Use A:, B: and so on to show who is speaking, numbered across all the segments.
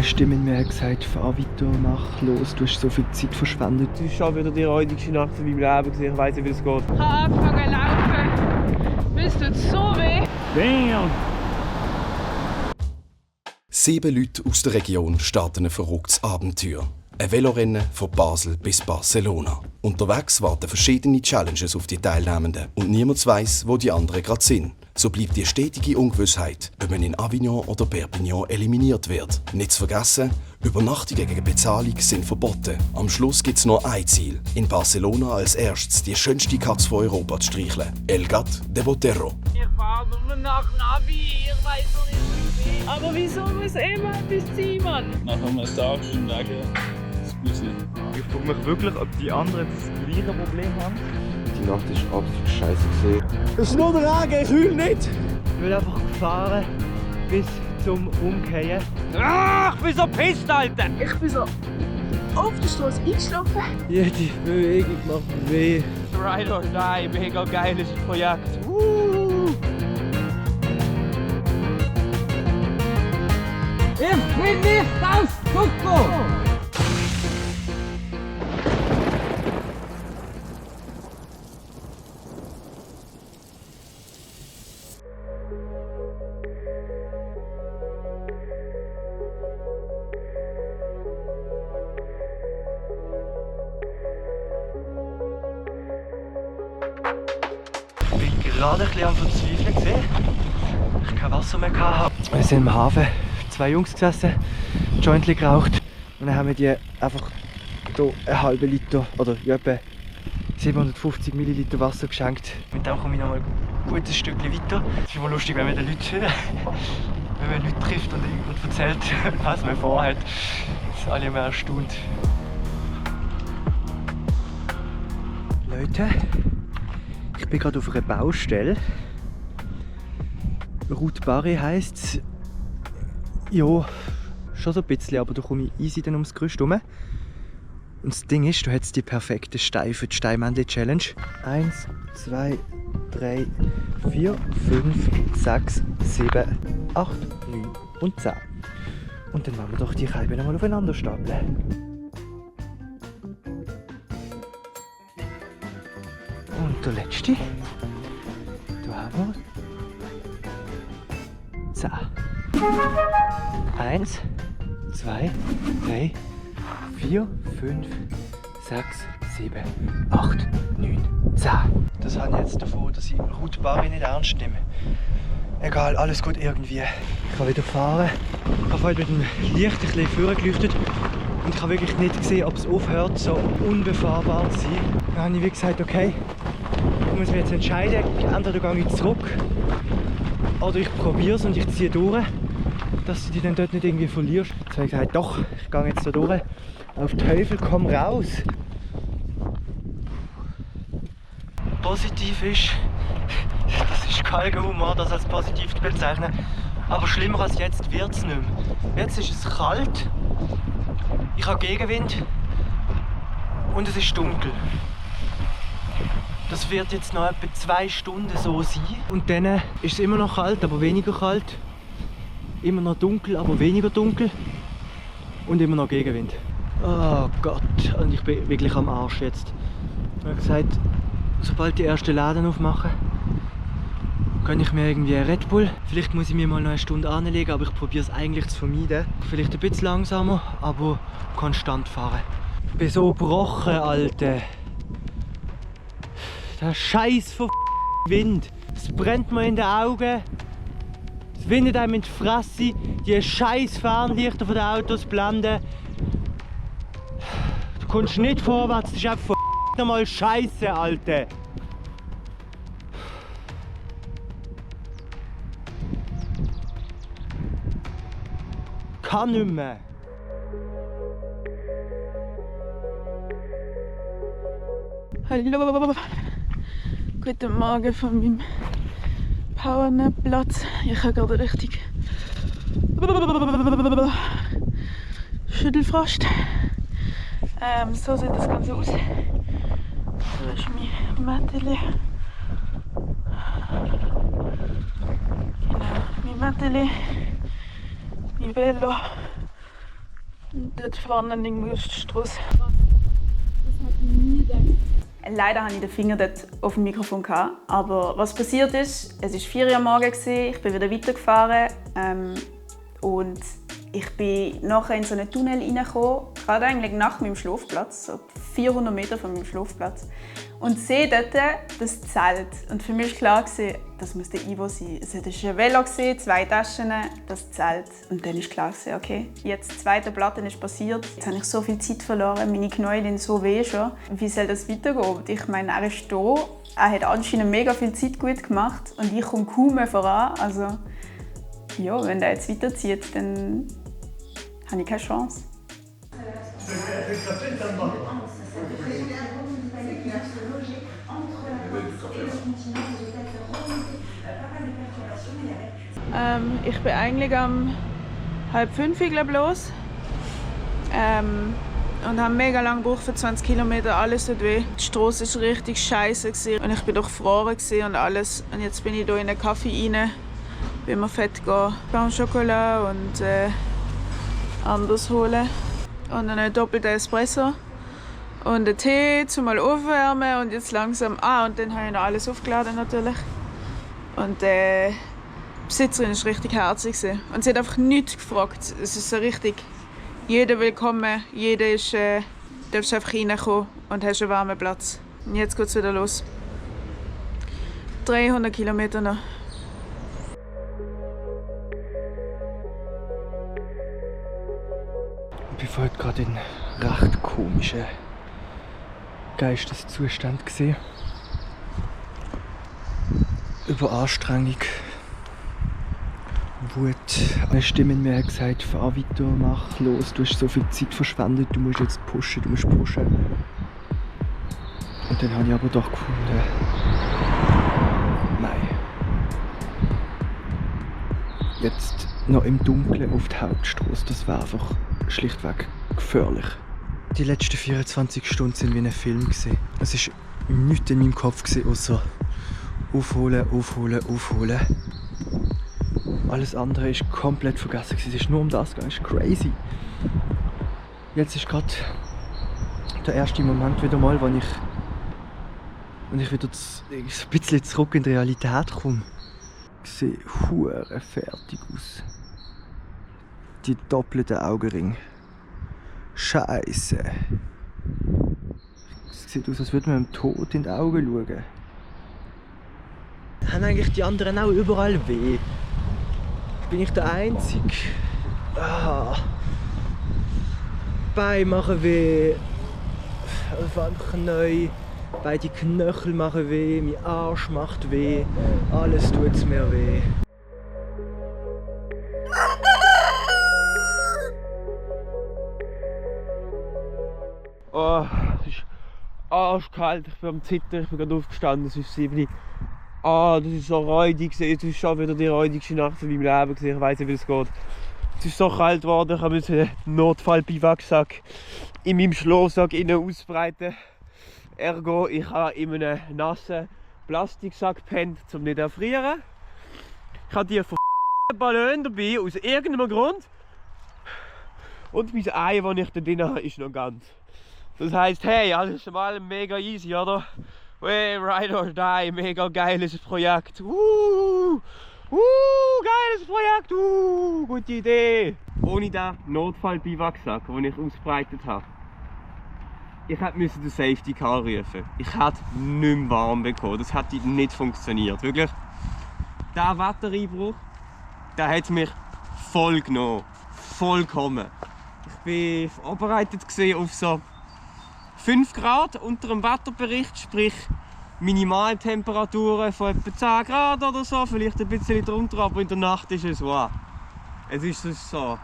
A: eine Stimme in mir hat gesagt, fahr weiter, mach los, du hast so viel Zeit verschwendet.
B: Es ist schon wieder die räudigste Nacht von meinem Leben gewesen. Ich weiss nicht, wie es geht.
C: Ich habe angefangen zu laufen. Mir tut so weh.
B: Damn!
D: 7 Leute aus der Region starten ein verrücktes Abenteuer. Ein Velorennen von Basel bis Barcelona. Unterwegs warten verschiedene Challenges auf die Teilnehmenden und niemand weiss, wo die anderen gerade sind. So bleibt die stetige Ungewissheit, ob man in Avignon oder Perpignan eliminiert wird. Nicht zu vergessen, Übernachtungen gegen Bezahlung sind verboten. Am Schluss gibt es nur ein Ziel: in Barcelona als erstes die schönste Katze von Europa zu streicheln. El Gat de Botero.
C: Ich fahre nur nach Navi. Ich weiß noch nicht, wo ich bin. Aber wieso muss immer etwas sein, Mann?
E: Nach einem Tag schon sagen, das muss sein.
F: Ich frage mich wirklich, ob die anderen das gleiche Problem haben.
G: Die Nacht war absolut scheiße gewesen.
B: Es ist nur der Regen, ich heule nicht!
A: Ich will einfach fahren bis zum Umkehren.
B: Ah, ich bin so pisst, Alter!
H: Ich bin so auf der Straße eingeschlafen.
B: Jede Bewegung macht mir weh. Ride or die, mega geiles Projekt. Ich bin nicht aus Kuckuck!
A: Ich bin gerade ein bisschen am Verzweifeln gesehen. Ich kein Wasser mehr hatte. Wir sind im Hafen, 2 Jungs gesessen, Jointli geraucht. Und dann haben wir die einfach hier einen halben Liter oder etwa 750 Milliliter Wasser geschenkt. Mit dem komme ich noch mal ein gutes Stückchen weiter. Es ist immer lustig, wenn man den Leuten, wenn man Leute trifft und erzählt, was man vorhat. Sind alle immer erstaunt. Leute, ich bin gerade auf einer Baustelle. Route Barré heisst es. Ja, schon so ein bisschen, aber da komme ich easy dann ums Gerüst herum. Und das Ding ist, du hättest die perfekte Steine für die Steinmännchen-Challenge. 1, 2, 3, 4, 5, 6, 7, 8, 9 und 10. Und dann wollen wir doch die Scheiben einmal aufeinander stapeln. Und der letzte. Da haben wir 10. 1, 2, 3, 4, 5, 6, 7, 8, 9, 10. Das habe ich jetzt davon, dass ich Route Barré nicht ernst nehme. Egal, alles gut irgendwie. Ich kann wieder fahren. Ich habe heute mit dem Licht ein bisschen vorgeleuchtet und ich habe wirklich nicht gesehen, ob es aufhört, so unbefahrbar zu sein. Dann habe ich wie gesagt, okay, ich muss mich jetzt entscheiden, entweder gehe ich zurück oder ich probiere es und ich ziehe durch, dass du dich dann dort nicht irgendwie verlierst. Jetzt habe ich gesagt, doch, ich gehe jetzt da durch. Auf Teufel komm raus! Positiv ist, das ist Galgenhumor, das als positiv zu bezeichnen. Aber schlimmer als jetzt wird es nicht mehr. Jetzt ist es kalt, ich habe Gegenwind und es ist dunkel. Das wird jetzt noch etwa 2 Stunden so sein. Und dann ist es immer noch kalt, aber weniger kalt. Immer noch dunkel, aber weniger dunkel. Und immer noch Gegenwind. Oh Gott, und ich bin wirklich am Arsch jetzt. Ich habe gesagt, sobald die ersten Läden aufmachen, gönne ich mir irgendwie einen Red Bull. Vielleicht muss ich mir mal noch eine Stunde anlegen, aber ich probiere es eigentlich zu vermeiden. Vielleicht ein bisschen langsamer, aber konstant fahren. Ich bin so gebrochen, Alter. Der scheiß Wind. Es brennt mir in den Augen. Es windet einem in die Fresse. Die scheiß Fernlichter von den Autos blenden. Du kommst nicht vorwärts, das ist einfach nochmal Scheiße, Alter. Kann nicht mehr.
H: Hallo, guten Morgen von meinem Powernap-Platz. Ich habe gerade richtig Schüttelfrost. So sieht das Ganze aus. Da ist mein Mätteli. Genau, mein Mätteli, mein Velo Dort vorne irgendwo ist die Strasse.
I: Leider hatte ich den Finger dort auf dem Mikrofon. Aber was passiert ist, es war 4 Uhr am Morgen, ich bin wieder weitergefahren und ich bin nachher in so einen Tunnel reingekommen, gerade eigentlich nach meinem Schlafplatz, so 400 Meter von meinem Schlafplatz. Und sehe dort das Zelt. Und für mich war klar, das muss der Ivo sein. Es war ein Velo, 2 Taschen, das Zelt. Und dann war klar, okay, jetzt das zweite Platten ist passiert. Jetzt habe ich so viel Zeit verloren, meine Knie tun so weh schon. Wie soll das weitergehen? Ich meine, er ist da, er hat anscheinend mega viel Zeit gut gemacht und ich komme kaum mehr voran. Also, ja, wenn er jetzt weiterzieht, dann habe ich keine Chance.
H: Ich bin eigentlich um 4:30 los und habe mega lange gebraucht für 20 Kilometer. Alles tut weh. Die Straße war richtig scheiße und ich war durchgefroren und alles. Und jetzt bin ich hier in einen Kaffee rein, will mir fett gehen, Pain au Chocolat und anders holen und einen doppelten Espresso und einen Tee zum mal aufwärmen und jetzt langsam. Und dann habe ich noch alles aufgeladen natürlich. Und die Besitzerin war richtig herzig und sie hat einfach nichts gefragt. Es ist so richtig, jeder willkommen, jeder ist, darfst einfach reinkommen und hast einen warmen Platz. Und jetzt geht es wieder los. 300 Kilometer noch.
A: Ich war heute gerade in einem recht komischen Geisteszustand gesehen. Überanstrengung, Wut. Eine Stimme in mir hat gesagt, fahr weiter, mach los, du hast so viel Zeit verschwendet, du musst jetzt pushen, du musst pushen. Und dann habe ich aber doch gefunden, nein. Jetzt noch im Dunkeln auf die Hauptstrasse, das war einfach schlichtweg gefährlich. Die letzten 24 Stunden waren wie ein Film. Es war nichts in meinem Kopf, außer aufholen, aufholen, aufholen. Alles andere war komplett vergessen. Es ist nur um das gegangen. Es ist crazy. Jetzt ist gerade der erste Moment wieder mal, wo ich wieder so ein bisschen zurück in die Realität komme. Ich sehe hure fertig aus. Die doppelten Augenringe. Scheiße. Es sieht aus, als würde man dem Tod in die Augen schauen. Haben eigentlich die anderen auch überall weh? Bin ich der Einzige? Beine machen weh. Vor allem Knie. Beide Knöchel machen weh. Mein Arsch macht weh. Alles tut mir weh.
B: Oh, es ist arschkalt, ich bin am Zittern, ich bin gerade aufgestanden, es ist 7 Uhr. Das ist so räudig, es ist schon wieder die räudigste Nacht von meinem Leben, ich weiss nicht, wie es geht. Es ist so kalt geworden, ich musste einen Notfall-Biwaksack in meinem Schlafsack ausbreiten. Ergo, ich habe in einem nassen Plastiksack gepennt, um nicht zu erfrieren. Ich habe die Ballon dabei, aus irgendeinem Grund. Und mein Ei, das ich da drin habe, ist noch ganz. Das heisst, hey, alles mal mega easy, oder? Hey, Ride or Die, mega geiles Projekt. Geiles Projekt, gute Idee. Ohne den Notfall-Biwaksack, den ich ausgebreitet habe. Ich musste den Safety Car rufen. Ich hätte nicht mehr warm bekommen. Das hätte nicht funktioniert. Wirklich, der Wettereinbruch, der hat mich voll genommen. Vollkommen. Ich war vorbereitet auf so 5 Grad unter dem Wetterbericht, sprich Minimaltemperaturen von etwa 10 Grad oder so, vielleicht ein bisschen drunter, aber in der Nacht ist es wow. Es ist so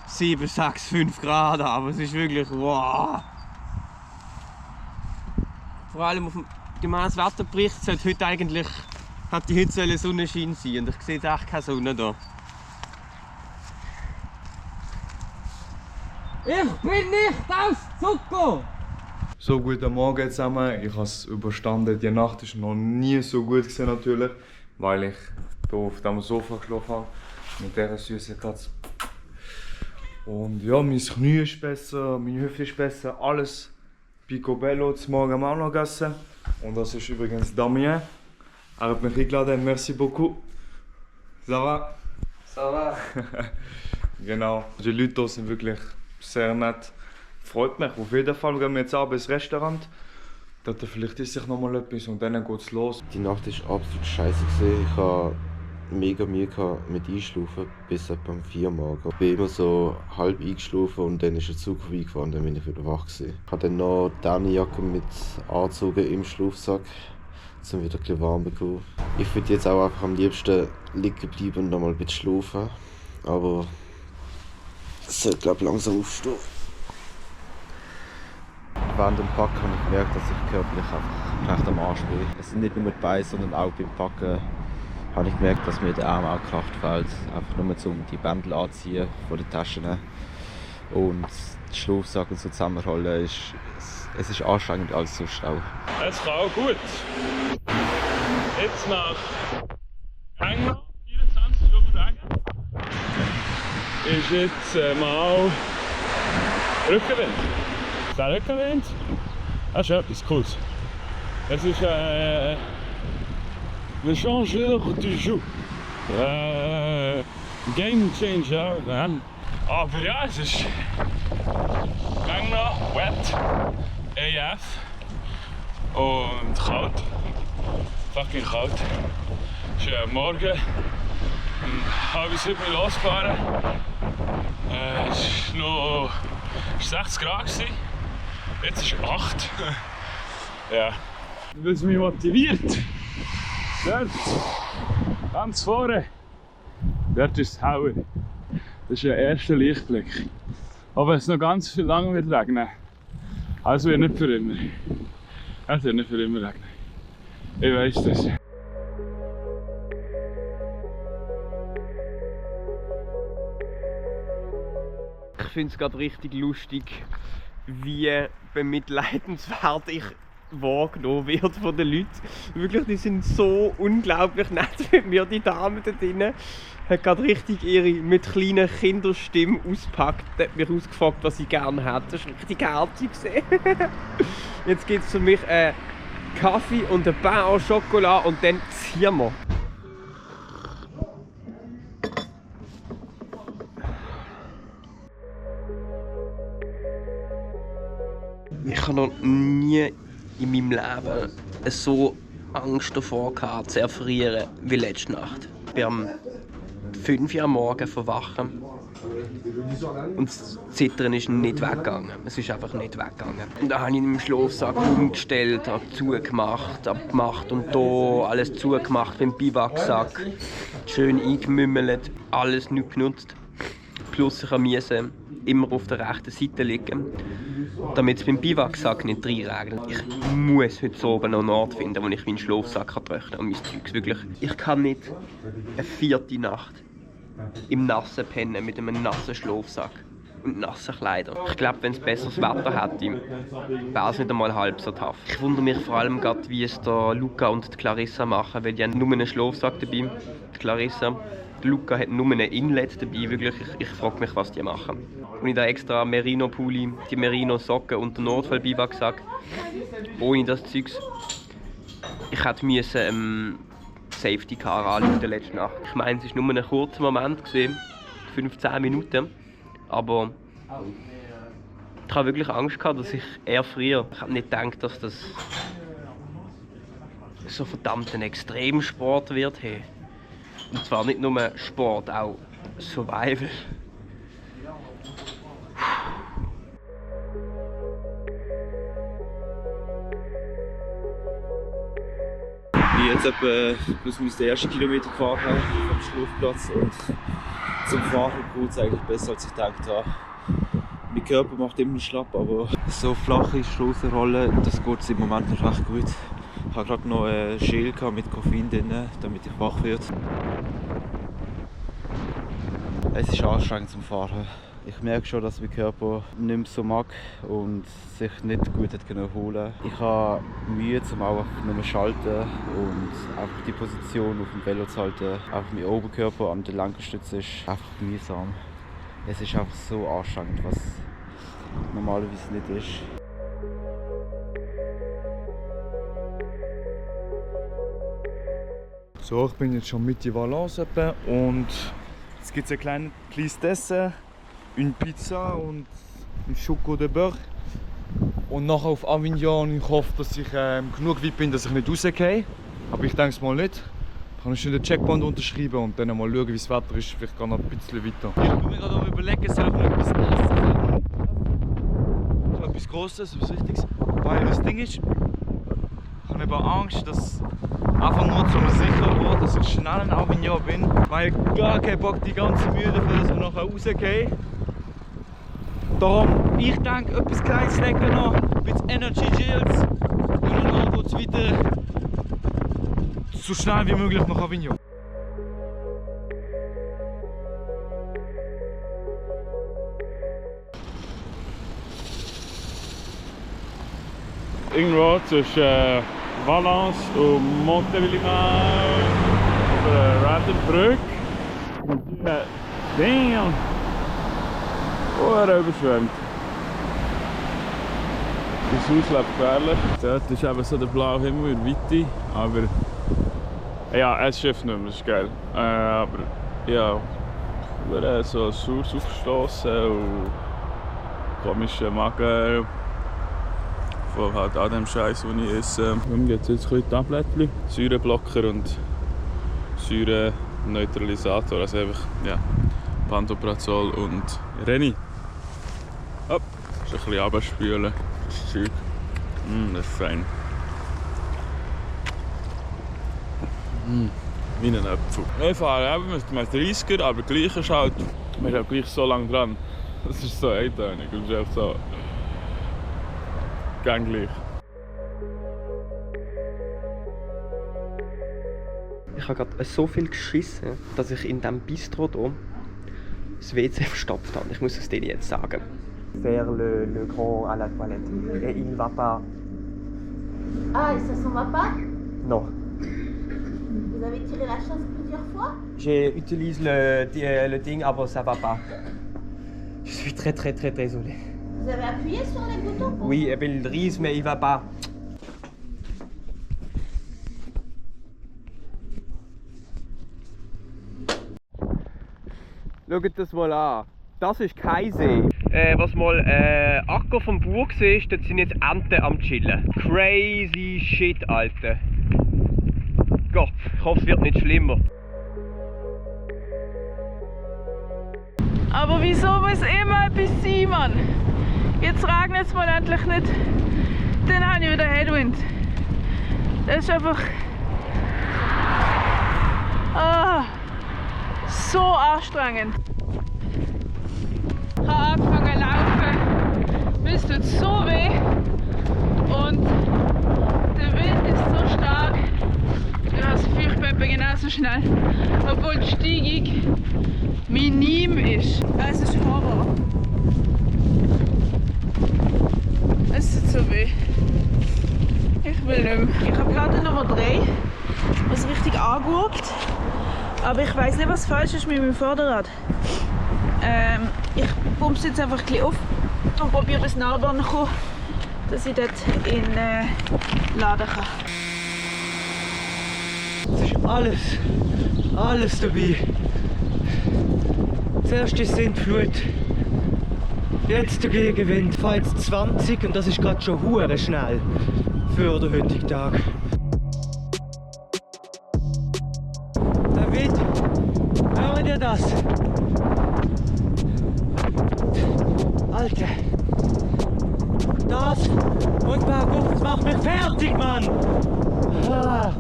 B: 7, 6, 5 Grad, aber es ist wirklich wow. Vor allem auf dem gemäß Wetterbericht hat die heute Sonnenschein sein und ich sehe jetzt echt keine Sonne da.
C: Ich bin nicht aus Zucker!
F: So, guten Morgen zusammen. Ich habe es überstanden. Die Nacht war noch nie so gut gewesen, natürlich, weil ich hier auf dem Sofa geschlafen habe mit dieser süßen Katze. Und ja, mein Knie ist besser, meine Hüfte ist besser, alles picobello. Zum Morgen haben wir auch noch gegessen. Und das ist übrigens Damien. Er hat mich eingeladen, merci beaucoup. Ça va?
A: Ça va?
F: Genau. Die Leute hier sind wirklich sehr nett. Freut mich. Auf jeden Fall gehen wir jetzt abends ins Restaurant. Dort vielleicht ist sich noch mal etwas und dann geht's los.
G: Die Nacht war absolut scheiße. Ich hatte mega Mühe mit Einschlafen bis etwa um 4 Uhr morgens. Ich bin immer so halb eingeschlafen und dann ist der Zug vorbeigefahren, dann bin ich wieder wach gewesen. Ich habe dann noch die Daunenjacke mit angezogen im Schlafsack, um wieder ein bisschen warm zu bekommen. Ich würde jetzt auch einfach am liebsten liegen bleiben und noch mal ein bisschen schlafen. Aber ich sollte glaube langsam aufstehen. Während dem Packen habe ich gemerkt, dass ich körperlich einfach recht am Arsch bin. Es sind nicht nur die Beine, sondern auch beim Packen habe ich gemerkt, dass mir der Arm auch Kraft fehlt. Einfach nur um die Bändel anziehen von den Taschen und den Schlafsack und so zusammenrollen. Es ist anstrengend als sonst auch.
E: Es kann auch gut. Jetzt nach England, 24 Stunden Regen, ist jetzt mal Rückenwind. Der Rückenwind, das ist etwas Cooles. Es ist le changeur du jour. Game changer. Aber ja, es ist England, wet, AF und kalt. Fucking kalt. Es ist morgen um 6:30 losgefahren. Es war noch 60 Grad. Jetzt ist es 8. Ja. Weil es mich motiviert. Dort, ganz vorne, dort ist das Hauer. Das ist der erste Lichtblick. Aber es noch ganz viel lange wird regnen. Also wird nicht für immer. Es wird nicht für immer regnen. Ich weiss das.
B: Ich finde es gerade richtig lustig, wie bemitleidenswert ich wahrgenommen wird von den Leuten. Wirklich, die sind so unglaublich nett mit mir, die Dame da drinnen. Hat gerade richtig ihre mit kleinen Kinderstimmen ausgepackt. Hat mich ausgefragt, was sie gerne hat. Das war richtig herzig. Jetzt gibt es für mich Kaffee und ein Pain au Chocolat und dann ziehen wir. Ich habe noch nie in meinem Leben so Angst davor gehabt, zu erfrieren wie letzte Nacht. Ich bin am 5 Uhr am Morgen verwachen und das Zittern ist nicht weggegangen. Es ist einfach nicht weggegangen. Und dann habe ich im Schlafsack umgestellt, habe zugemacht, abgemacht und hier alles zugemacht beim Biwaksack. Schön eingemümmelt, alles nicht genutzt. Plus ich musste immer auf der rechten Seite liegen, damit es beim Biwaksack nicht reinregnet. Ich muss heute oben noch einen Ort finden, wo ich meinen Schlafsack trocknen kann und mein Zeugs. Wirklich, ich kann nicht eine 4. Nacht im Nassen pennen mit einem nassen Schlafsack und nassen Kleidern. Ich glaube, wenn es besseres Wetter hätte, wäre es nicht einmal halb so tough. Ich wundere mich vor allem gerade, wie es der Luca und die Clarissa machen, weil die haben nur einen Schlafsack dabei. Die Clarissa. Der Luca hat nur einen Inlet dabei, wirklich. Ich frage mich, was die machen. Und ich da extra Merino-Pulli, die Merino-Socken und den Notfall-Biwaksack. Ohne das Zeugs. Ich hätte müssen Safety Car anrufen letzte Nacht. Ich meine, es war nur ein kurzer Moment, 15 Minuten. Aber ich habe wirklich Angst gehabt, dass ich erfriere. Ich habe nicht gedacht, dass das so verdammt ein Extremsport wird. Hey. Und zwar nicht nur Sport, auch Survival.
J: Ich bin jetzt etwa plus minus den ersten Kilometer gefahren vom Schlafplatz und zum Fahren geht es eigentlich besser als ich gedacht habe. Mein Körper macht immer schlapp, aber so flache Strassenrollen, das geht im Moment noch recht gut. Ich hatte gerade noch ein Gel mit Koffein drin, damit ich wach werde. Es ist anstrengend zum Fahren. Ich merke schon, dass mein Körper nicht mehr so mag und sich nicht gut erholen konnte. Ich habe Mühe, um auch nicht mehr schalten und einfach die Position auf dem Velo zu halten. Auch mein Oberkörper an der Lenkerstütze ist einfach mühsam. Es ist einfach so anstrengend, was normalerweise nicht ist.
F: So, ich bin jetzt schon Mitte Valence etwa und jetzt gibt es ein kleines Dessert, eine Pizza und ein Choco de Beurre. Und nachher auf Avignon. Ich hoffe, dass ich genug weit bin, dass ich nicht rausgehe. Aber ich denke es mal nicht. Ich kann schon den Checkpoint unterschreiben und dann mal schauen, wie das Wetter ist. Vielleicht kann noch ein bisschen weiter. Ich bin mir gerade am Überlegen, soll ich noch etwas essen? So etwas Grosses, etwas Wichtiges. Weil das Ding ist, ich habe eben Angst, dass einfach nur zum sicheren Ort, dass ich schnell in Avignon bin. Weil ich gar keinen Bock, die ganze Mühe dafür, dass ich nachher rausgehe. Darum, ich denke, etwas Kleines lecker noch, ein bisschen Energy Gels und dann geht es weiter so schnell wie möglich nach Avignon.
E: Irgendwo zwischen Valence und Montevillimar auf einer random Brücke. Und damn! Überschwemmt. Das Haus lebt gefährlich. Dort ist eben so der blaue Himmel in der Weite, aber ja, es schifft nicht mehr, das ist geil. Aber ja, ich würde so saures aufgestoßen und komische Magen von halt all dem Scheiß, den ich esse. Darum gibt es jetzt ein bisschen Tablettchen, Säureblocker und Säureneutralisator, also einfach ja, Pantoprazol und Reni. Hopp, so ein bisschen runterspülen, das Zeug. Das ist fein. Wie ein Apfel. Ich fahre eben mit einem 30er, aber gleich ist halt, wir sind gleich so lange dran. Das ist so eintönig, das ist einfach so gang gleich.
B: Ich habe gerade so viel geschissen, dass ich in diesem Bistro hier das WC verstopft habe. Ich muss es dir jetzt sagen. Faire le grand à la toilette. Et il va pas.
K: Ah, et ça s'en va pas?
B: Non.
K: Vous avez tiré la chasse plusieurs fois?
B: J'utilise le ding, aber ça va pas. Je suis très désolé.
K: Vous avez appuyé sur les boutons?
B: Oui, il brise, mais il va pas. Schaut das mal an. Das ist kein See. Was mal Acker vom Bauer war, dort sind jetzt Enten am Chillen. Crazy shit, Alter. Gott, ich hoffe, es wird nicht schlimmer.
H: Aber wieso muss immer etwas sein, Mann? Jetzt regnet es mal endlich nicht. Dann habe ich wieder Headwind. Das ist einfach... so anstrengend. Ich habe angefangen zu laufen. Mir tut so weh. Und der Wind ist so stark. Ich habe das Gefühl, ich peppe genauso schnell. Obwohl die Steigung minim ist. Es ist Horror. Es tut so weh. Ich will nicht mehr. Ich habe gerade Nummer 3, was richtig anguckt. Aber ich weiß nicht, was falsch ist mit meinem Vorderrad. Ich pumpe es jetzt einfach ein bisschen auf und probiere bis Narbonne zu kommen, dass ich dort in laden kann.
A: Es ist alles dabei. Zuerst ist Sintflut, jetzt der Gegenwind. Ich fahre jetzt 20 und das ist gerade schon hure schnell für den heutigen Tag. David, hört ihr das? Alter, das und bergauf, das macht mich fertig, Mann! Ah.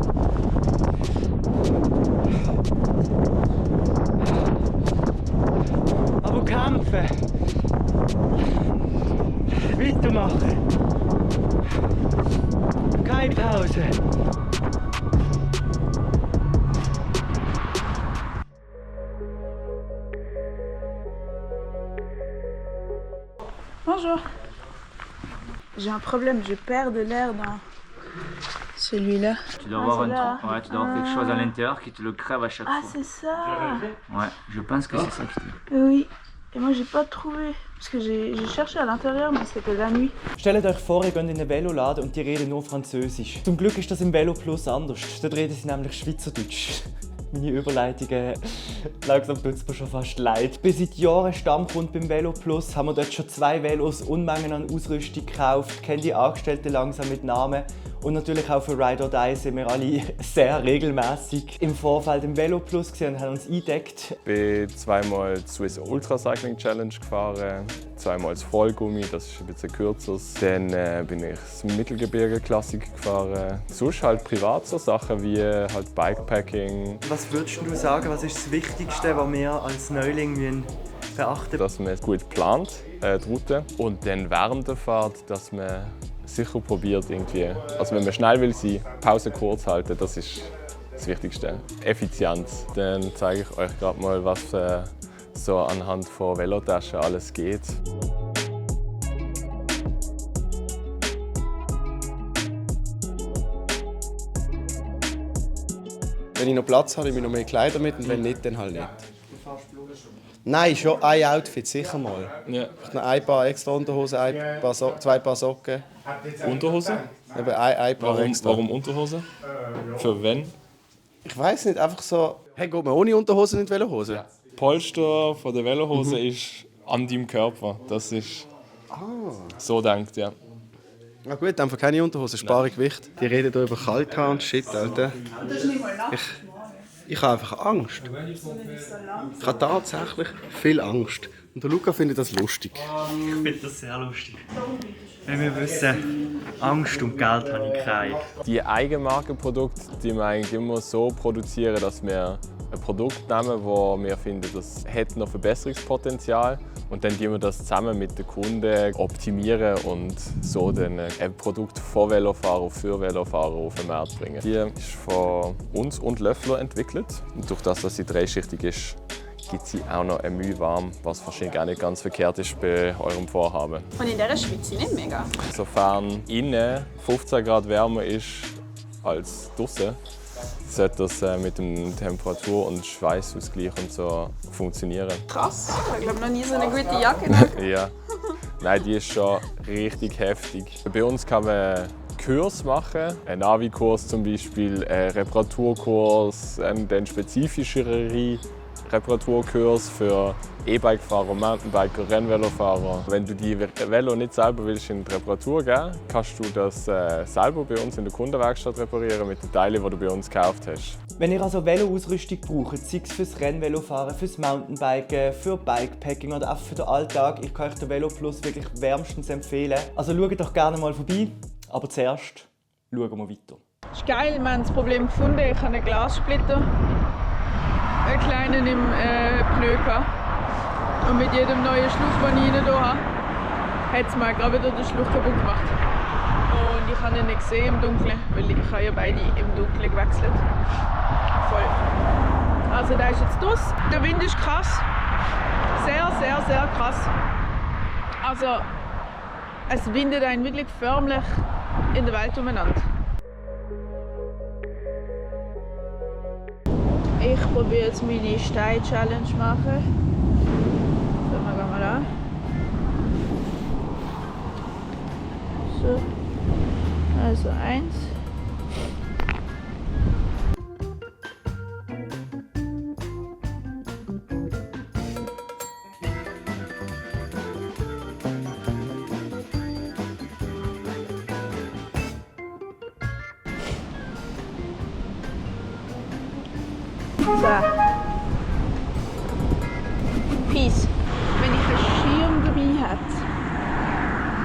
A: Aber kämpfen! Weitermachen! Keine Pause!
H: Bonjour. J'ai un problème, je perds de l'air dans celui-là.
L: Tu dois avoir, tu dois avoir quelque chose à l'intérieur qui te le crève à chaque fois.
H: Ah, c'est ça.
L: Ouais, je pense que c'est ça qui te...
H: Oui. Et moi j'ai pas trouvé, parce que j'ai cherché à l'intérieur, mais c'était la nuit.
A: Stellt euch vor, ihr geht in einen Veloladen und die reden nur Französisch. Zum Glück ist das im Velo Plus anders. Dort reden sie nämlich Schweizerdeutsch. Meine Überleitungen, langsam tut es mir schon fast leid. Ich bin seit Jahren Stammkunde beim Velo Plus, haben wir dort schon 2 Velos, Unmengen an Ausrüstung gekauft, kennen die Angestellten langsam mit Namen. Und natürlich auch für Ride or Die sind wir alle sehr regelmäßig im Vorfeld im Velo Plus und haben uns eingedeckt.
M: Ich bin zweimal die Swiss Ultra Cycling Challenge gefahren, zweimal das Vollgummi, das ist ein bisschen kürzer. Dann bin ich das Mittelgebirge Klassik gefahren. Sonst halt privat so Sachen wie halt Bikepacking.
A: Was würdest du sagen, was ist das Wichtigste, was wir als Neuling beachten müssen?
M: Dass man gut plant, die Route. Und dann während der Fahrt, dass man sicher probiert irgendwie, also wenn man schnell will sein, Pause kurz halten, das ist das Wichtigste. Effizienz. Dann zeige ich euch gerade mal, was so anhand von Velotaschen alles geht.
N: Wenn ich noch Platz habe, nehme ich noch mehr Kleider mit und wenn nicht, dann halt nicht. Nein, schon ein Outfit, sicher mal.
M: Ja.
N: Ein paar extra Unterhosen, 2 Paar Socken.
M: Unterhose?
N: Eben ein Paar extra.
M: Warum Unterhose? Für wen?
N: Ich weiß nicht, einfach so. Hey, geht man ohne Unterhose in die Velohose?
M: Ja. Polster von der Velohose ist an deinem Körper. Das ist so denkt, ja.
N: Na gut, dann keine Unterhose, spare Gewicht. Die reden hier über Kalthaar und Shit, Alter. Ich habe einfach Angst. Ich habe tatsächlich viel Angst. Und der Luca findet das lustig.
A: Ich finde das sehr lustig. Wenn wir wissen, Angst und Geld habe ich keine.
M: Die Eigenmarkenprodukte, die wir eigentlich immer so produzieren, dass wir ein Produkt nehmen, wo wir finden, das hat noch Verbesserungspotenzial. Und dann wir das zusammen mit den Kunden optimieren und so dann ein Produkt von Velofahrer für Velofahrer auf den Markt bringen. Die ist von uns und Löffler entwickelt. Und durch das, dass sie dreischichtig ist, gibt sie auch noch ein Mühe warm, was wahrscheinlich auch nicht ganz verkehrt ist bei eurem Vorhaben.
I: Und in dieser schwitze ich nicht mega.
M: Sofern innen 15 Grad wärmer ist als draußen, sollte das mit dem Temperatur- und Schweißausgleich und so funktionieren.
I: Krass, ich glaube noch nie so eine gute Jacke.
M: Ja. Nein, die ist schon richtig heftig. Bei uns kann man Kurs machen, einen Navi-Kurs zum Beispiel, einen Reparaturkurs, einen spezifischeren Reparaturkurs für E-Bike-Fahrer, Mountainbiker, Rennvelofahrer. Wenn du die Velo nicht selber willst in die Reparatur geben, kannst du das selber bei uns in der Kundenwerkstatt reparieren mit den Teilen, die du bei uns gekauft hast.
A: Wenn ihr also Velo-Ausrüstung braucht, sei es fürs Rennvelofahren, fürs Mountainbiken, für Bikepacking oder auch für den Alltag, ich kann euch den Velo Plus wirklich wärmstens empfehlen. Also schaut doch gerne mal vorbei, aber zuerst schauen wir weiter.
H: Das ist geil, wir haben das Problem gefunden. Ich habe einen Glassplitter, einen kleinen im Pneu gehabt. Und mit jedem neuen Schluch, den ich rein habe, hat es mir gerade wieder den Schluch kaputt gemacht. Und ich habe ihn nicht gesehen im Dunkeln, weil ich habe ja beide im Dunkeln gewechselt. Voll. Also der ist jetzt draus. Der Wind ist krass. Sehr, sehr, sehr krass. Also es windet einen wirklich förmlich in der Welt umeinander. Ich probiere jetzt meine Stein-Challenge machen. So, dann gehen wir da. So. Also 1. So. Peace. Wenn ich einen Schirm dabei hätte,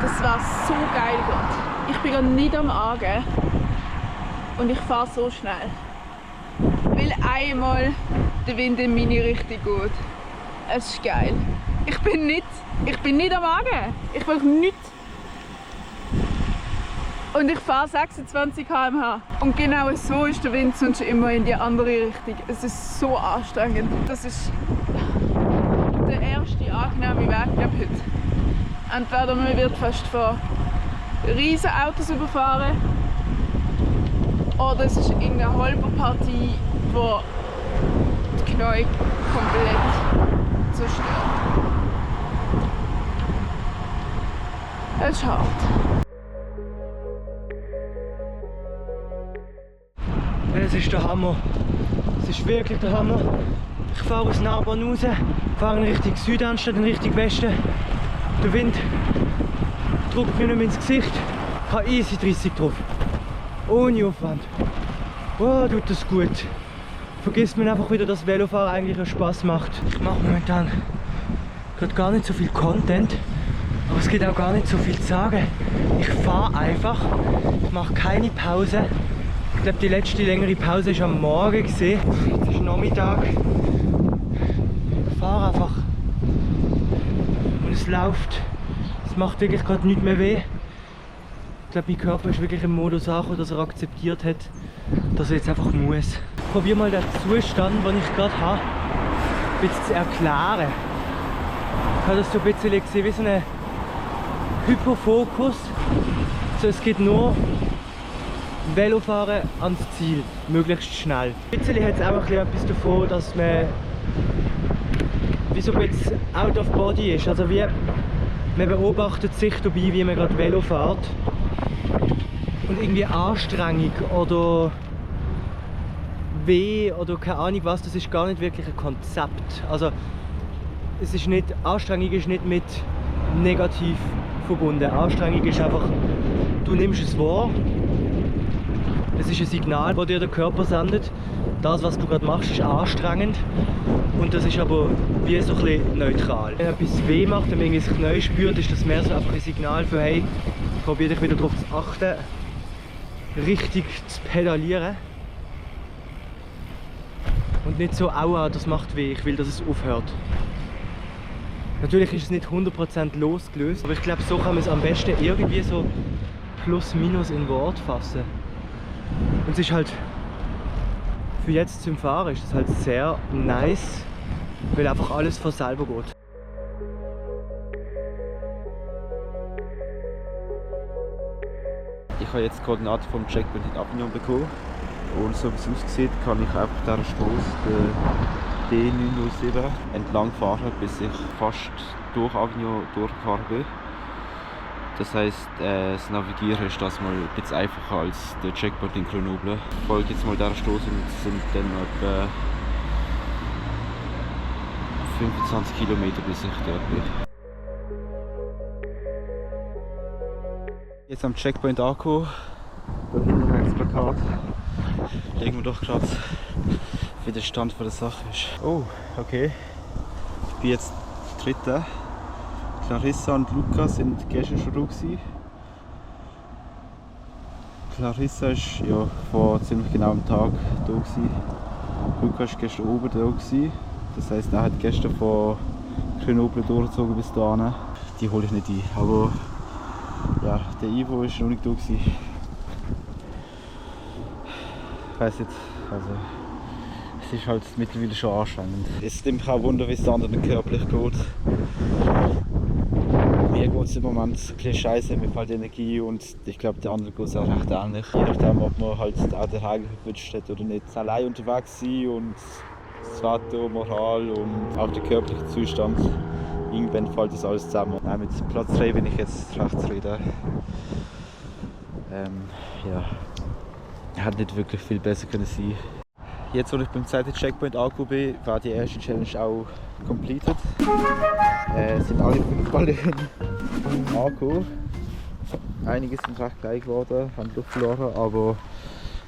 H: das wäre so geil gerade. Ich bin gerade nicht am Argen und ich fahre so schnell. Weil einmal der Wind in meine Richtung geht. Es ist geil. Ich bin nicht am Argen. Ich will nichts. Und ich fahre 26 km/h. Und genau so ist der Wind sonst immer in die andere Richtung. Es ist so anstrengend. Das ist der erste angenehme Weg heute. Entweder man wird fast von riesen Autos überfahren oder es ist irgendeine Holperpartie, die die Knie komplett zerstört. halt hart.
A: Es ist der Hammer. Es ist wirklich der Hammer. Ich fahre aus Narbonne raus, fahre in Richtung Süden anstatt in Richtung Westen. Der Wind drückt mir nicht mehr ins Gesicht. Ich habe easy 30 drauf. Ohne Aufwand. Oh, tut das gut. Vergisst man einfach wieder, dass Velofahren eigentlich einen Spaß macht. Ich mache momentan gerade gar nicht so viel Content, aber es geht auch gar nicht so viel zu sagen. Ich fahre einfach, ich mache keine Pause. Ich glaube, die letzte längere Pause war am Morgen. Jetzt ist Nachmittag. Ich fahre einfach. Und es läuft. Es macht wirklich gerade nichts mehr weh. Ich glaube, mein Körper ist wirklich im Modus angekommen, dass er akzeptiert hat, dass er jetzt einfach muss. Ich probiere mal den Zustand, den ich gerade habe, ein bisschen zu erklären. Ich habe das so ein bisschen gesehen wie so ein Hyperfokus. So, es geht nur Velofahren ans Ziel, möglichst schnell. Ein bisschen hat es auch etwas davon, dass man wie so ein bisschen out of body ist. Also wie man beobachtet sich dabei, wie man gerade Velo fährt. Und irgendwie Anstrengung oder weh oder keine Ahnung was, das ist gar nicht wirklich ein Konzept. Also es ist nicht, Anstrengung ist nicht mit negativ verbunden. Anstrengung ist einfach, du nimmst es wahr. Es ist ein Signal, das dir der Körper sendet. Das, was du gerade machst, ist anstrengend. Und das ist aber wie so ein bisschen neutral. Wenn etwas weh macht, wenn man irgendwie das Knie spürt, ist das mehr so einfach ein Signal für hey, probier dich wieder darauf zu achten, richtig zu pedalieren. Und nicht so, aua, das macht weh, ich will, dass es aufhört. Natürlich ist es nicht 100% losgelöst, aber ich glaube, so kann man es am besten irgendwie so plus minus in Wort fassen. Und es ist halt, für jetzt zum Fahren ist es halt sehr nice, weil einfach alles von selber geht.
J: Ich habe jetzt die Koordinaten vom Checkpoint in Avignon bekommen. Und so wie es aussieht, kann ich einfach dieser Strasse, den D907, entlang fahren, bis ich fast durch Avignon durchgefahren bin. Das heisst, das Navigieren ist das mal ein bisschen einfacher als der Checkpoint in Grenoble. Ich folge jetzt mal dieser Strasse und es sind dann etwa 25 Kilometer, bis ich dort bin. Jetzt am Checkpoint angekommen. Da hinten rechts das Plakat. Legen wir doch gerade, wie der Stand von der Sache ist. Oh, okay. Ich bin jetzt Dritter. Clarissa und Luca sind gestern schon da gewesen. Clarissa ist ja vor ziemlich genau einem Tag da gewesen. Luca ist gestern oben da gewesen. Das heisst, er hat gestern von Grenoble durchgezogen bis dahin. Die hole ich nicht ein. Aber ja, der Ivo ist noch nicht da gewesen. Ich weiss nicht, also es ist halt mittlerweile schon anstrengend. Es nimmt mich auch Wunder, wie es den anderen körperlich geht. Mir geht es im Moment ein bisschen scheiße, mir fehlt Energie und ich glaube, der andere geht es auch recht ähnlich. Je nachdem, ob man halt auch den Hagel gewünscht hat oder nicht. Allein unterwegs sein und das Wetter, Moral und auch der körperliche Zustand. Irgendwann fällt das alles zusammen. Auch mit Platz 3 bin ich jetzt recht zufrieden. Ja. Hat nicht wirklich viel besser können sein. Jetzt, wo ich beim zweiten Checkpoint angekommen bin, war die erste Challenge auch completed. Sind alle 5 Ballons angekommen. Einige sind recht gleich geworden, haben Luft verloren, aber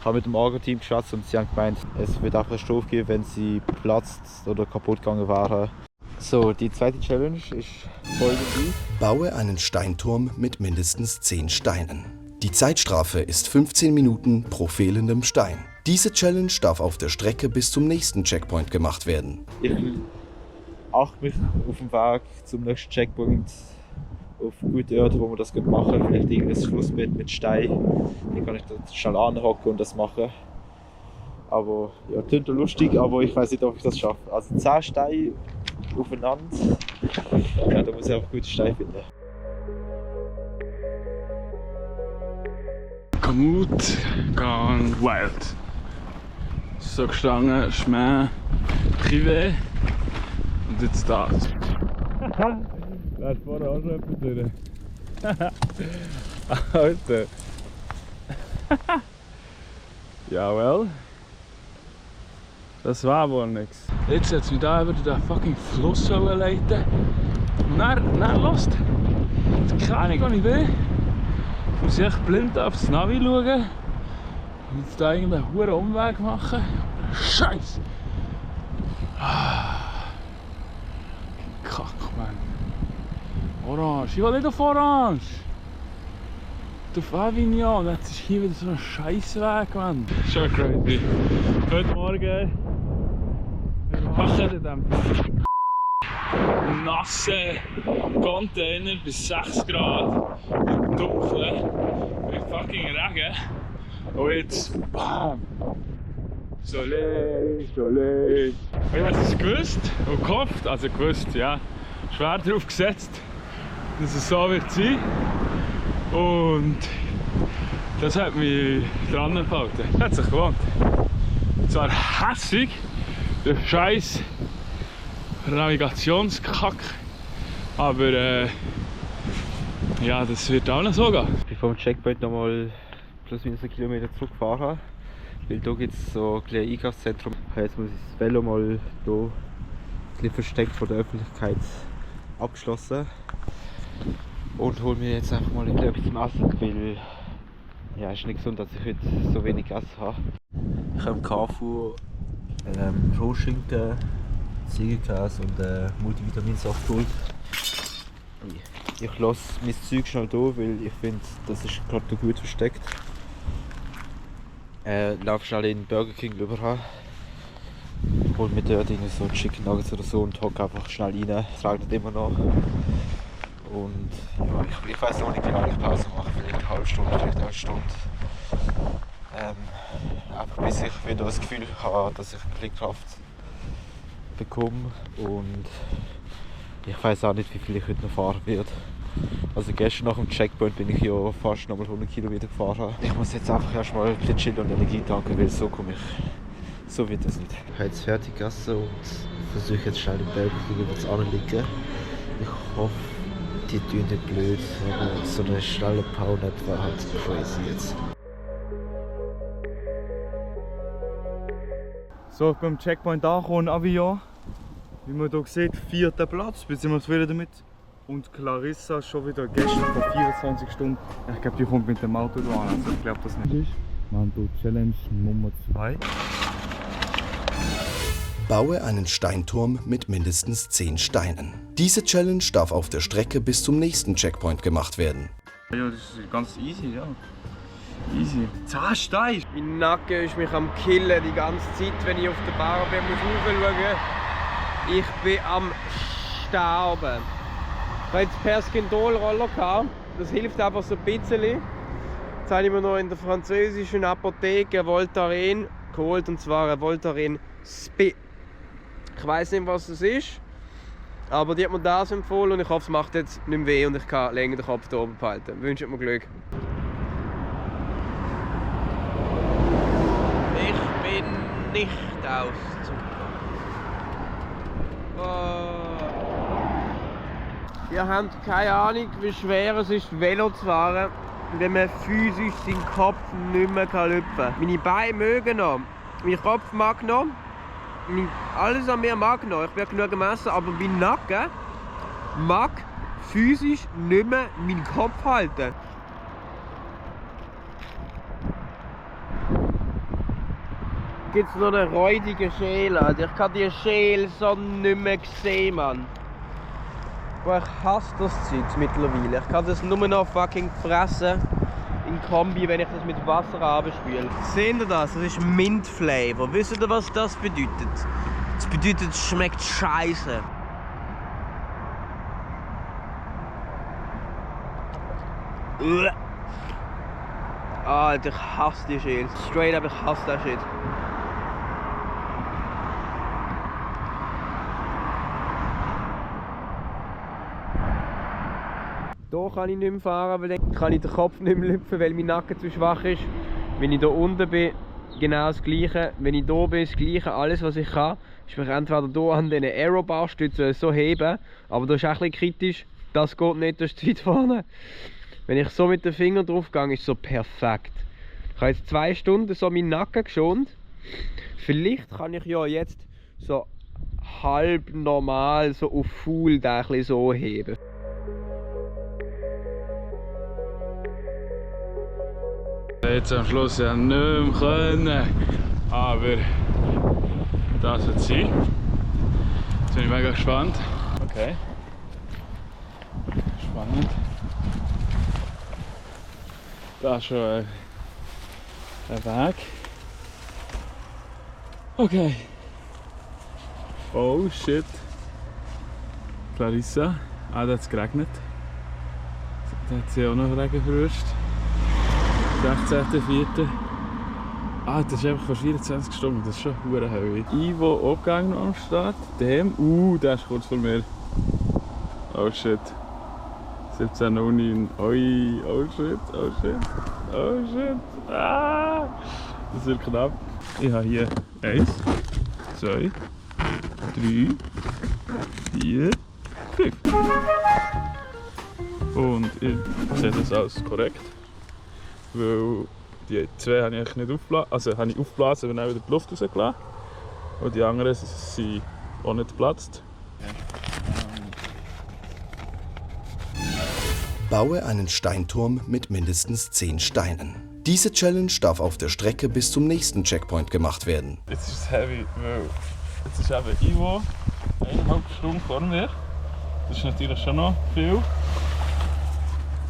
J: haben mit dem Agro-Team geschwätzt und sie haben gemeint, es wird auch eine Strafe geben, wenn sie platzt oder kaputt gegangen wären. So, die zweite Challenge ist folgende.
D: Baue einen Steinturm mit mindestens 10 Steinen. Die Zeitstrafe ist 15 Minuten pro fehlendem Stein. Diese Challenge darf auf der Strecke bis zum nächsten Checkpoint gemacht werden.
J: Ich achte mich auf dem Weg zum nächsten Checkpoint auf gute Orte, wo man das machen kann. Vielleicht irgendein Flussbett mit Stein. Dann kann ich da schnell anhocken und das machen. Aber ja, klingt lustig, aber ich weiß nicht, ob ich das schaffe. Also 10 Steine aufeinander, ja, da muss ich einfach gute Steine finden.
E: Komoot gone wild. So gestanden, Chemin privé und jetzt das. Da hat vorher auch schon etwas drin. Alter. Jawel. Das war wohl nix. Jetzt hat es mich da über den fucking Fluss leiten. Und dann lost. Keine Ahnung, wo ich bin. Ich muss echt blind aufs Navi schauen. Und jetzt da irgendeinen hohen Umweg machen. Scheiße! Kack, Mann. Orange. Ich will nicht auf Orange. Auf Avignon. Jetzt ist hier wieder so ein Scheißweg, Mann. Schon crazy. Heute Morgen wachen in diesem nassen Container bis 6 Grad. Im Dunkeln. Mit fucking Regen. Und jetzt BAM! Soleil. Ich habe es gewusst und gehofft, also gewusst, ja, schwer darauf gesetzt, dass es so wird sein. Und das hat mich dran gehalten. Hat sich gelohnt. Zwar hässig, der scheiß Navigationskack, aber ja, das wird auch noch so gehen.
J: Ich bin vom Checkpoint nochmal plus minus einen Kilometer zurückgefahren, weil hier gibt es so ein kleines Einkaufszentrum. Jetzt muss ich das Velo mal hier ein bisschen versteckt von der Öffentlichkeit abgeschlossen und hole mir jetzt einfach mal etwas zum Essen, weil ja, es ist nicht gesund, dass ich heute so wenig Essen habe. Ich habe im KFU Rohschinken, Ziegenkäse und Multivitaminsaft geholt. Ich lasse mein Zeug schnell hier, weil ich finde, das ist gerade gut versteckt. Laufe schnell in den Burger King rüber, hol mir dort so Chicken Nuggets oder so und hocke einfach schnell rein. Es regnet immer noch. Und ja, ich weiß noch nicht, wie lange ich Pause mache, vielleicht eine halbe Stunde, vielleicht eine Stunde. Einfach bis ich wieder das Gefühl habe, dass ich Blickkraft bekomme. Und ich weiß auch nicht, wie viel ich heute noch fahren werde. Also gestern nach dem Checkpoint bin ich ja fast nochmal 100 Kilometer gefahren. Ich muss jetzt einfach erstmal ein bisschen chillen und Energie tanken, weil so komme ich. So wird das nicht. Ich habe jetzt fertig gegessen und versuche jetzt schnell den Berg zu anliegen. Ich hoffe, die tun nicht blöd, aber so eine schnelle Powernap war halt crazy jetzt.
F: So, ich bin am Checkpoint angekommen, Avignon. Wie man hier sieht, 4. Platz, bin ich zufrieden damit. Und Clarissa schon wieder gestern vor 24 Stunden. Ich glaube, die kommt mit dem Auto da an, also ich glaube das nicht. Wir haben hier Challenge Nummer 2.
D: Baue einen Steinturm mit mindestens 10 Steinen. Diese Challenge darf auf der Strecke bis zum nächsten Checkpoint gemacht werden.
F: Ja, das ist ganz easy, ja. Easy. 10 Steine!
B: Mein Nacken ist mich am Killen die ganze Zeit, wenn ich auf der Bar bin, muss ich Ich bin am Sterben. Ich hatte jetzt Perskindol-Roller gehabt. Das hilft einfach so ein bisschen. Jetzt habe ich mir noch in der französischen Apotheke Voltaren geholt, und zwar ein Voltaren Spit. Ich weiß nicht, was das ist, aber die hat mir das empfohlen und ich hoffe, es macht jetzt nicht mehr weh und ich kann länger den Kopf da oben behalten. Wünscht mir Glück. Ich bin nicht auszukommen. Ihr habt keine Ahnung, wie schwer es ist, Velo zu fahren, wenn man physisch seinen Kopf nicht mehr lüpfen kann. Meine Beine mögen noch, mein Kopf mag noch, alles an mir mag noch. Ich werde genug gemessen, aber mein Nacken mag physisch nicht mehr meinen Kopf halten. Gibt es noch eine räudige Schäle? Ich kann die Schäle so nicht mehr sehen, Mann. Boah, ich hasse das Zeug mittlerweile. Ich kann das nur noch fucking fressen in Kombi, wenn ich das mit Wasser abspüle. Seht ihr das? Das ist Mint Flavor. Wisst ihr, was das bedeutet? Das bedeutet, es schmeckt scheiße. Alter, ich hasse die Schäle. Straight up, ich hasse das Shit. Hier kann ich nicht mehr fahren, weil dann kann ich den Kopf nicht mehr lüpfen, weil mein Nacken zu schwach ist. Wenn ich hier unten bin, genau das Gleiche. Wenn ich hier bin, das Gleiche. Alles, was ich kann, ist mich entweder hier an diesen Aerobar-Stützen so heben, aber das ist auch ein bisschen kritisch. Das geht nicht, das ist zu weit vorne. Wenn ich so mit den Fingern drauf gehe, ist es so perfekt. Ich habe jetzt 2 Stunden so meinen Nacken geschont. Vielleicht kann ich ja jetzt so halb normal so auf Full den ein bisschen so heben.
E: Jetzt am Schluss ja nicht mehr können, aber das wird sein. Jetzt bin ich mega gespannt. Okay. Spannend. Da ist schon ein Weg. Okay. Oh shit. Clarissa. Ah, da hat es geregnet. Da hat sie auch noch Regen verwischt. 16.04. Ah, das ist einfach vor 24 Stunden. Das ist schon hure heavy. Ivo auch gegangen am Start. Dem. Der ist kurz vor mir. Oh shit. 17.09. Oi. Oh shit. Oh shit. Oh shit. Ah. Das wird knapp. Ich habe hier 1, 2, 3, 4, 5. Und ich sehe das alles korrekt. Weil die 2 habe ich nicht aufgeblasen, also habe ich aufgeblasen und dann wieder die Luft rausgelassen. Und die anderen sind auch nicht geplatzt.
D: Baue einen Steinturm mit mindestens 10 Steinen. Diese Challenge darf auf der Strecke bis zum nächsten Checkpoint gemacht werden.
E: Jetzt ist es heavy, weil jetzt ist eben Ivo 1,5 Stunden vor mir. Das ist natürlich schon noch viel.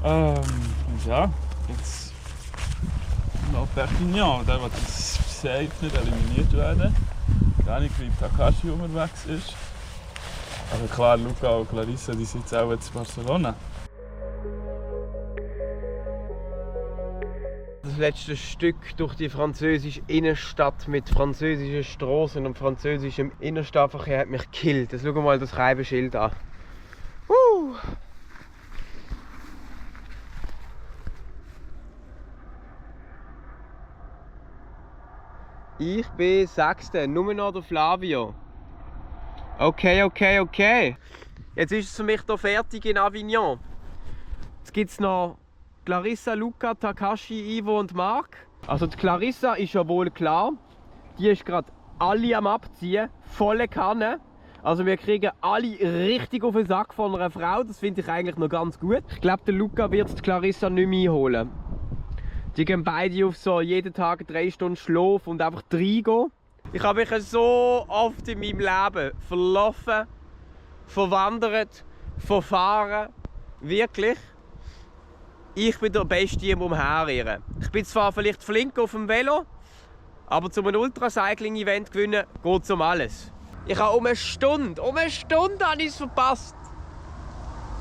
E: Und ja, jetzt noch Perpignan, der wird das safe nicht eliminiert werden. Gar nicht, wie Takashi unterwegs ist. Aber klar, Luca und Clarissa, die sind jetzt auch in Barcelona.
B: Das letzte Stück durch die französische Innenstadt mit französischen Straßen und französischem Innenstadtverkehr hat mich gekillt. Jetzt schau mal das Reibenschild an. Ich bin 6. Nur noch der Flavio. Okay. Jetzt ist es für mich hier fertig in Avignon. Jetzt gibt es noch Clarissa, Luca, Takashi, Ivo und Marc. Also die Clarissa ist ja wohl klar. Die ist gerade alle am Abziehen. Volle Kanne. Also wir kriegen alle richtig auf den Sack von einer Frau. Das finde ich eigentlich noch ganz gut. Ich glaube, der Luca wird die Clarissa nicht mehr einholen. Die gehen beide auf so jeden Tag 3 Stunden Schlaf und einfach reingehen. Ich habe mich so oft in meinem Leben verlaufen, verwandert, verfahren. Wirklich. Ich bin der Beste im Umherirren. Ich bin zwar vielleicht flink auf dem Velo, aber zum Ultracycling-Event gewinnen geht es um alles. Ich habe um eine Stunde habe ich es verpasst.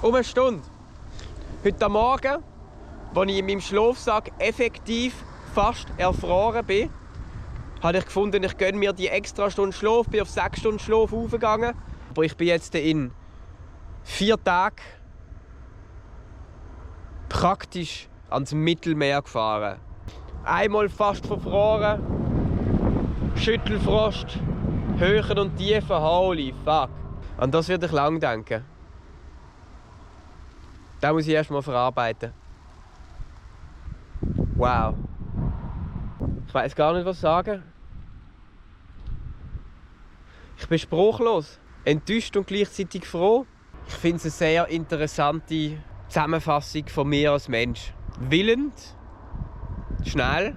B: Um eine Stunde. Heute Morgen, als ich in meinem Schlafsack effektiv fast erfroren bin, habe ich gefunden, ich gönne mir die extra Stunde Schlaf, bin auf 6 Stunden Schlaf aufgegangen. Aber ich bin jetzt in 4 Tagen praktisch ans Mittelmeer gefahren. Einmal fast verfroren, Schüttelfrost, Höhen und Tiefen, holy fuck. An das werde ich lang denken. Das muss ich erst mal verarbeiten. Wow. Ich weiß gar nicht, was sagen. Ich bin sprachlos, enttäuscht und gleichzeitig froh. Ich finde es eine sehr interessante Zusammenfassung von mir als Mensch. Willend, schnell,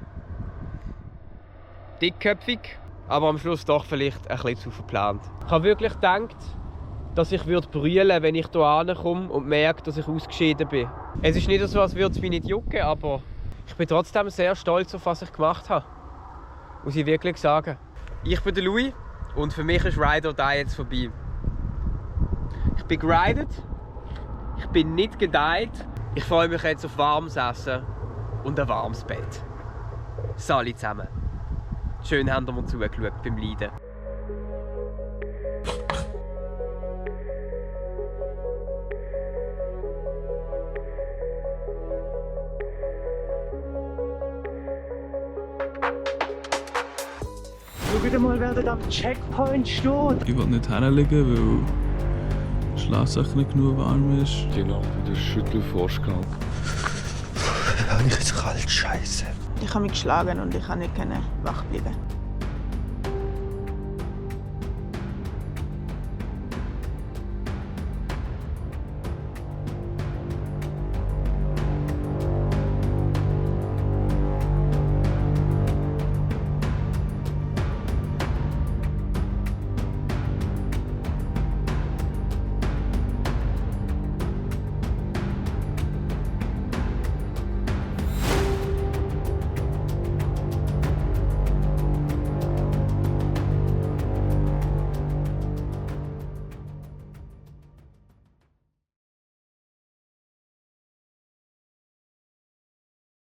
B: dickköpfig, aber am Schluss doch vielleicht ein bisschen zu verplant. Ich habe wirklich gedacht, dass ich brüllen würde, wenn ich hier ankomme und merke, dass ich ausgeschieden bin. Es ist nicht so, als würde es mich nicht jucken, aber ich bin trotzdem sehr stolz auf was ich gemacht habe. Muss ich wirklich sagen. Ich bin der Louis und für mich ist Ride or Die jetzt vorbei. Ich bin geridet, ich bin nicht gedeiht. Ich freue mich jetzt auf warmes Essen und ein warmes Bett. Sali zusammen. Schön haben wir mir zugeschaut beim Leiden.
A: Schau wieder mal, wer da am Checkpoint steht.
E: Ich will nicht hinlegen, weil
O: Schlafsack nicht genug warm ist.
P: Die Lampe in der Schüttel vorgehalten.
A: Ich ist kalt, Scheiße.
H: Ich habe mich geschlagen und ich konnte nicht wach bleiben.